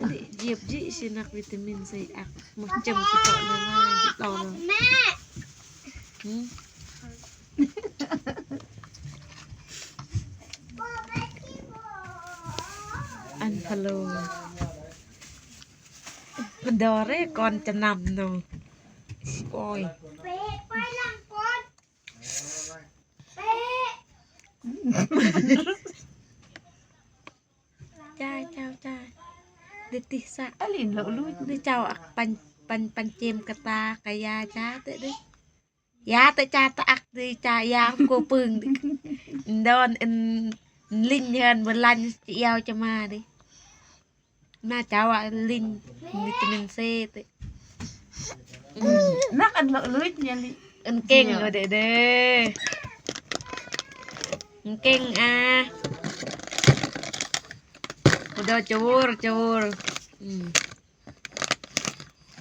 Adik, jiep jik si nak vitamin C ak. Macam tu kok nana jik tau lah. Mek. Hmm. Unfollow. Pedore kon cenam no. Oi. Mek, pai lang kon. Mek. ຈ້າ ເຈົ້າ ຈ້າ ດິຕິສະ ອາລິນ ເລາະລຸຍ ດິເຈົ້າ ອັກ ປັນ ປັນ ປັນເຈມກະຕາກະຢາ ຈ້າ ເຕະ ດິ ຢາ ເຕະ ຈ້າ ຕະອັກ ດິ ຈ້າ ຢາ ໂກປຶງ ດິ ດອນ ອັນ ລິນ ເຮືອນ ເວີລັນ ຈະອຽວ ຈະມາ ດິ ມາ ເຈົ້າ ອາລິນ ວິຕາມິນ ເຊ ເຕະ ອືມ ນັກອັນເລາະລຸຍ ຍາລິ ອັນເກັ່ງ ເດີ ເດີ ເກັ່ງ ອາ ໂດ ຈະວອລ ຈະວອລ ອືມ